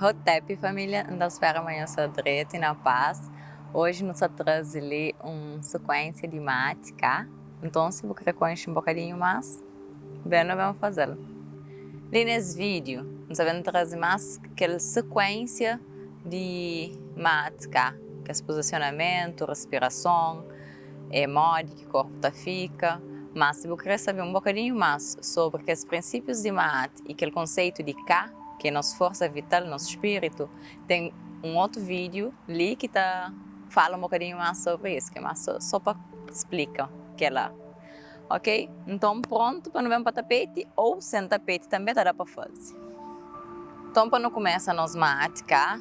Hotep família, N ta spera ma nhos sta dretu i na pas. Oji nu sta traze li un sekuénsia di mati, ka? Nton si bu kre konxe un bokadinhu más, ben nu ben faze-l. Li nes vídiu, nu sta ben traze más kel sekuénsia di mati, ka? Kes pozisionamentu, respirason, e modi ki korpu ta fika. Má si bu kre sabe un bokadinhu más sobri kes prinsípius di Maat i kel konseitu di Ka, ki é nos forsa vital, nos spiritu, ten un otu vídiu li ki ta fala un bokadinhu más sobri es, ki é más sô pa splika kel-la. Ok? Nton, prontu pa nu ben pa tapeti ô sen tapeti tanbê ta da pa faze. Nton, pa nu kumesa nos Maat Ka,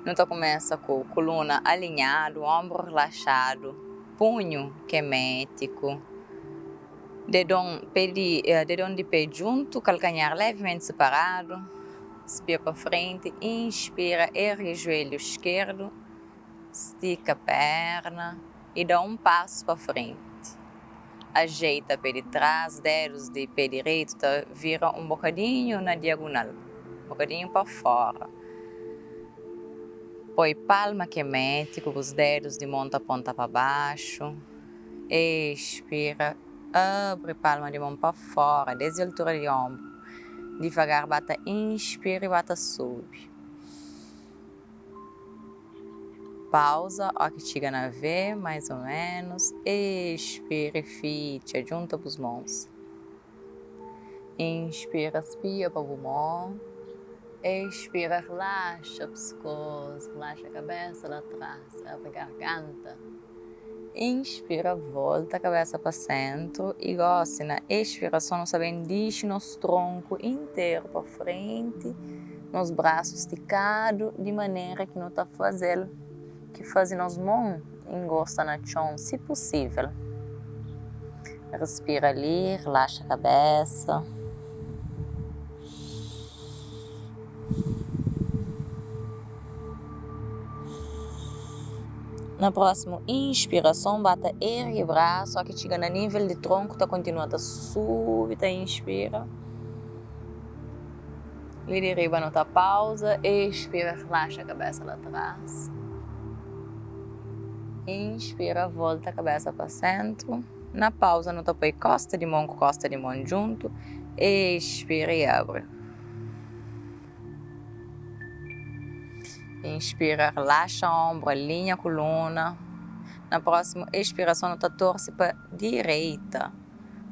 nu ta kumesa ku kuluna alinhadu, onbru rilaxadu, punhu kemétiku, dedon pé di dedon di pé djuntu, kalkanhar levimenti siparadu, spia pa frenti, inspira, ergi juelhu skerdu, stika perna i da un pasu pa frenti. Ajeita pé di tras, dedus di pé direitu ta vira un bokadinhu na diagunal, un bokadinhu pa fora. Poi palma kemeti ku bus dedus di mon ta ponta pa baxu. Expira, abri palma di mon pa fora, desdi altura di onbru. Divagar ba ta inspira i ba ta subi. Pauza ó ki txiga na V, mais ou menos. Expira i fitxa, djunta bus mons. Inspira, spia pa bu mon. Expira, relaxa piskosu, relaxa kabesa la tras, abri garganta. Inspira, volta kabesa pa sentru i gosi na expirason nu sta ben dixi nos tronku interu pa frenti, nos brasu stikadu di manera ki nu ta faze-l ki faze nos mon ingosta na txon si pusivel. Respira li, relaxa kabesa. Na prósimu inspirason, ba ta ergi brasu, óki txiga na nível di tronku ta kontinua ta subi, ta inspira. Li di riba nu ta pauza, expira, relaxa kabesa la tras. Inspira, volta kabesa pa sentru. Na pauza nu ta poi kosta di mon ku kosta di mon djuntu, expira i abri. Inspira, relaxa ombru, alinha kuluna. Na prósimu expirason nu ta torse pa direita.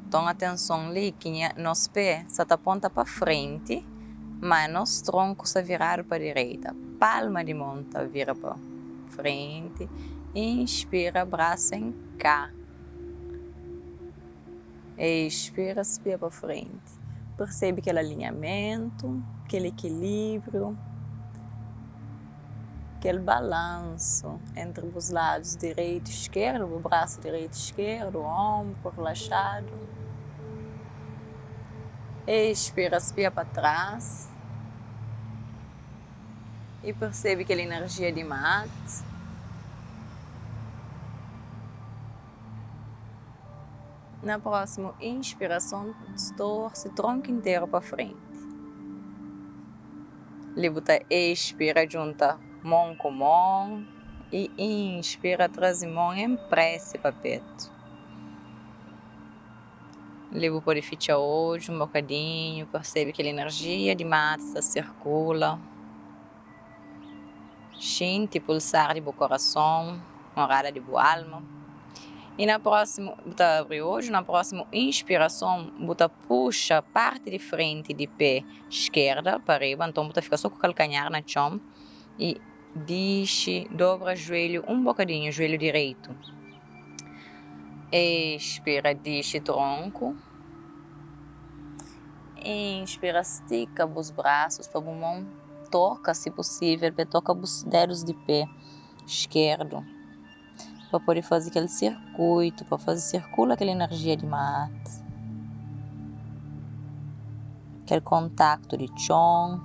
Nton atenson li ki nos pé sa ta ponta pa frenti, má nos tronku sta viradu pa direita. Palma di mon ta vira pa frenti. Inspira, brasu en K. Expira, spia pa frenti. Persebe kel alinhamentu, kel ekilíbriu. Kel balansu entri bus ladus direitu i skerdu, bu brasu direitu i skerdu, onbru rilaxadu. Expira, spia pa tras i persebe kel inerjia di mat. Na prósimu inspirason, torse tronku interu pa frenti. Li bu ta expira djunta mon ku mon i inspira traze mon en prese pa petu. Li bu pode fitxa odju un bokadinhu, persebe kel inerjia di mata ta sirkula. Xinti pulsar di bu korason, morada di bu alma. I na prósimu, bu ta abri odju, na prósimu inspirason bu ta puxa parti di frenti di pé skerda pa riba, nton bu ta fika so ku kalkanhar na txon i dixi, dobra juelhu un bokadinhu, juelhu direitu. Expira, dixi tronku. Inspira, stika bus brasus pa bu mon toka, si pusivel, pa e toka bus dedus di pé skerdu, pa pode faze kel sirkuitu, pa faze sirkula kel inerjia di mat, kel kontaktu di txon,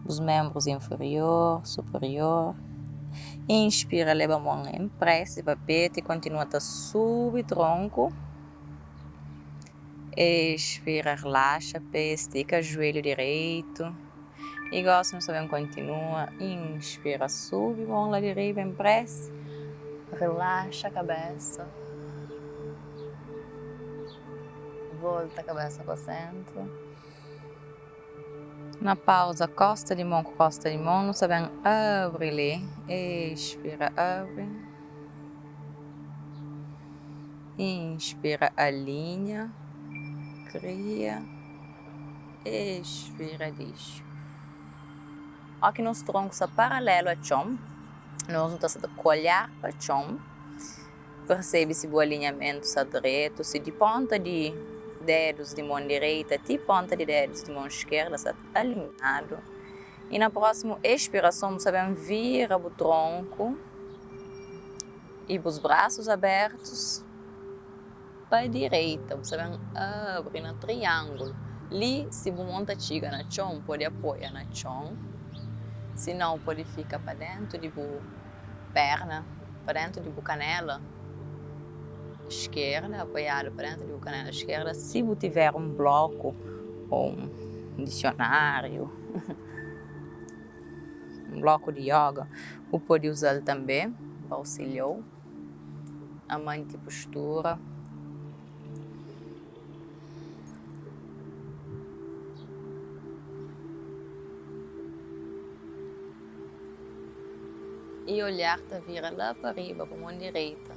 bus menbrus inferior, superior. Inspira, leba mon en presi pa petu i kontinua ta subi tronku. Expira, relaxa pé, stika juelhu direitu. I gosi nu sta ben kontinua. Inspira, subi mon la di riba en presi. Relaxa kabesa. Volta kabesa pa sentru. Na pauza, kosta di mon ku kosta di mon, nu sta ben abri li. Expira, abri. Inspira, alinha, kria. Expira, dixi. Óki nos tronku sta paralelu a txon, nos nu ta sta ta ku olhar pa txon. Persebe si bu alinhamentu sta dretu, si di ponta di dedus di mon direita ti ponta di dedus di mon skerda sta alinhadu. I na prósimu expirason bu sta ben vira bu tronku i bus brasus abertus pa direita. Bu sta ben abri na triangulu. Li si bu mon ta txiga na txon, pode apoia na txon, si nau pode fika pa dentu di bu perna pa dentu di bu kanela skerda, apoiadu pa dentu di bu kanela skerda, si bu tiver un bloku ô un disionariu, un bloku di yoga, bu pode uza-l tanbe pa ausilia-u a manti postura. I olhar ta vira la pa riba, pa mon direita.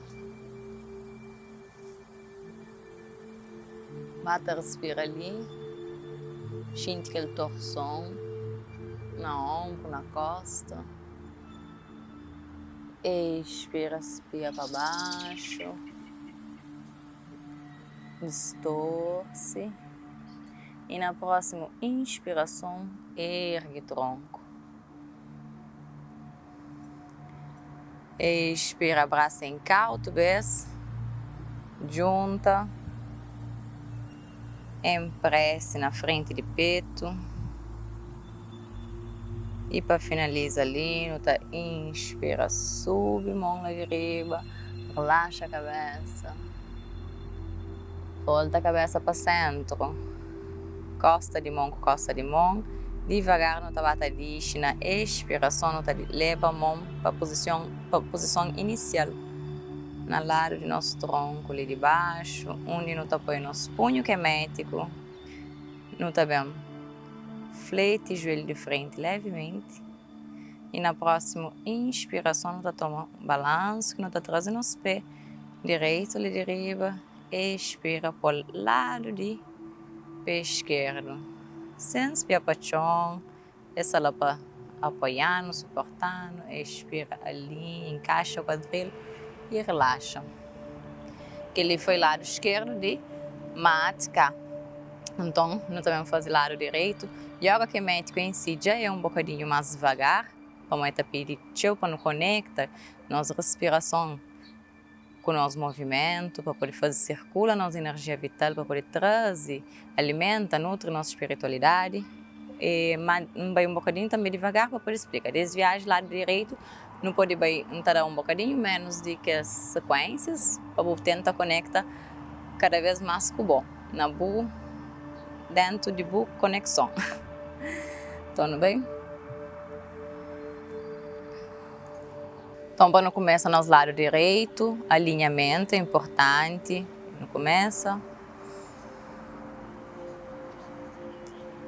Ba ta respira li, xinti kel torson na onbru, na kosta. Expira, spia pa baxu, distorse. I na prósimu inspirason, ergi tronku. Expira, brasa en ka otu bes, djunta, enprese na frenti di petu i pa finaliza li nu ta inspira, subi mon la di riba, relaxa kabesa, volta kabesa pa sentru. Kosta di mon ku kosta di mon. Divagar nu ta ba ta dixi na expirason nu ta leba mon pa puzision pa puzison inisial na ladu di nos tronku li di baxu undi nu ta poi nos punhu kemétiku. Nu ta ben fleti juelhu di frenti levimenti i na prósimu inspirason nu ta toma balansu ki nu ta traze nos pé direitu li di riba. Expira pol ladu di pe skerdu, sen spia pa txon, e sta la pa apoianu, suportanu. Expira, alinha, inkaxa kuadril i relaxa. Kel-li foi ladu skerdu di mat ka. Nton, nu ta ben faze ladu direitu. Yoga kemétiku en si dja é un bokadinhu más divagar, pamodi el ta pidi txeu pa nu konekta nos respirason. Ku nos movimentu, pa pode faze sirkula nos inerjia vital, pa pode traze, alimenta, nutri nos spiritualidadi. E ma N bai un bokadinhu tanbe divagar pa pode splika. Des viaji ladu direitu, nu pode bai, N ta da un bokadinhu menus di kes sekuensias pa bu tenta konekta kada bes mas ku bo, na bu, dentu di bu konekson. Nton nu bai. Nton pa nu kumesa nos ladu direitu, alinhamentu é inportanti. Nu kumesa.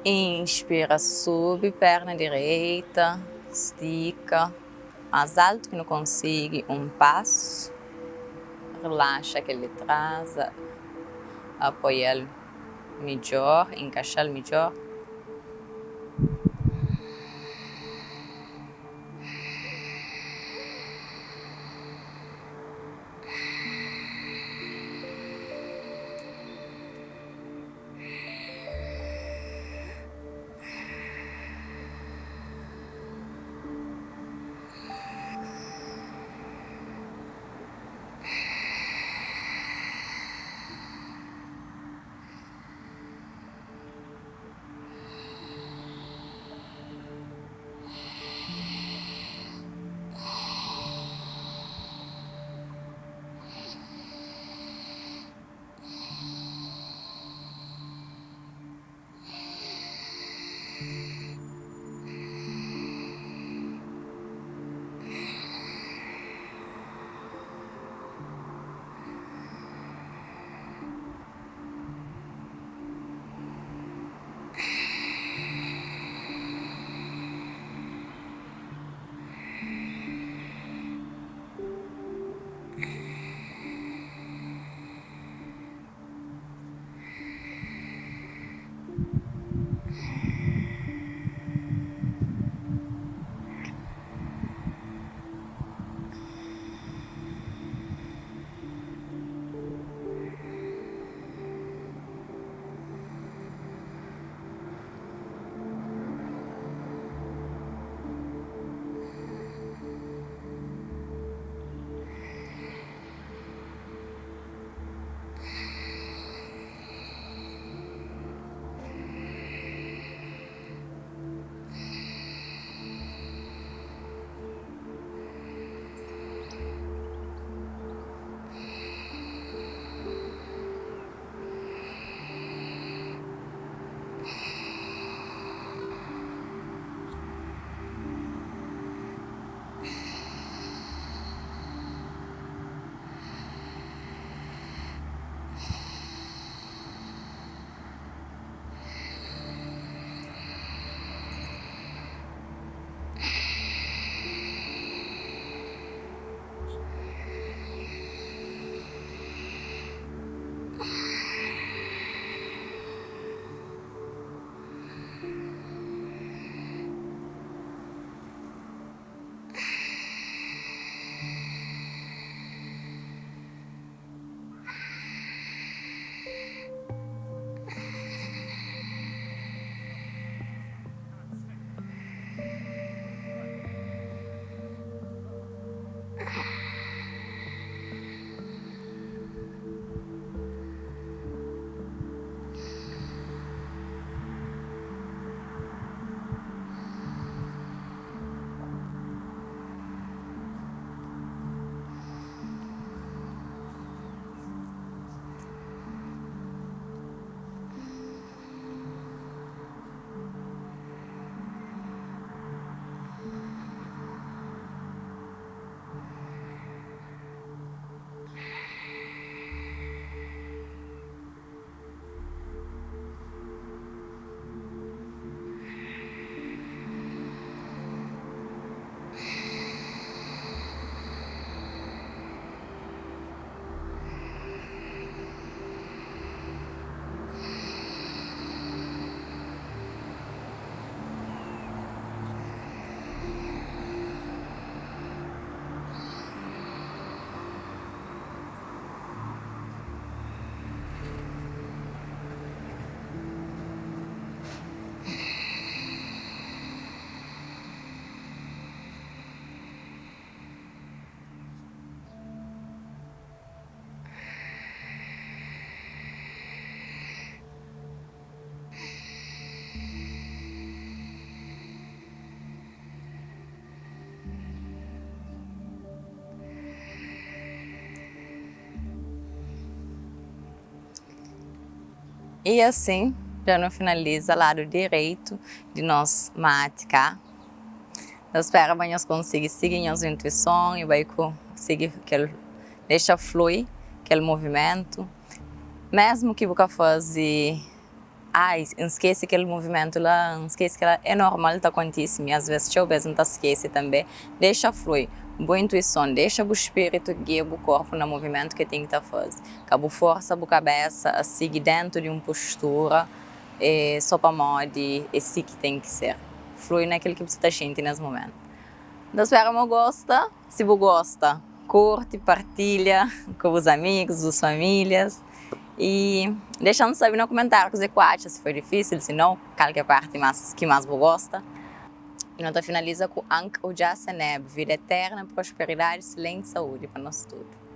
Inspira, subi perna direita, stika más altu ki nu konsigi, un pasu. Rilaxa kel di tras, apoia-l midjór, inkaxa-l midjór. I asin, dja nu finaliza ladu direitu di nos mati, ka? Ta spera ma nhos konsigi sigi nhos intuison i bai ku sigi kel dexa flui kel movimentu. Mesmu ki bu ka faze, ai, N skese kel movimentu la, N skese kel la, é normal, ta kontise. Mi asves txeu bes N ta skese tanbe. Dexa flui bu intuison, dexa bu spiritu gia bu korpu na movimentu ke ten ki ta faze. Ka bu forsa bu kabesa a sigi dentu di un postura so pamodi é si ki ten ki ser. Flui na kel ki bu sa ta xinti nes mumentu. N ta spera ma bu gosta. Si bu gosta, kurti, partilha ku bus amigus, bus famílias i dexa-m sabe na kumentáriu kuzê ki bu atxa, si foi difísil, si nau, kal ki é parti ki más bu gosta. I nu ta finaliza ku Ankh Udja Seneb, vida eterna, prosperidadi, silenti saúdi pa nos tudu.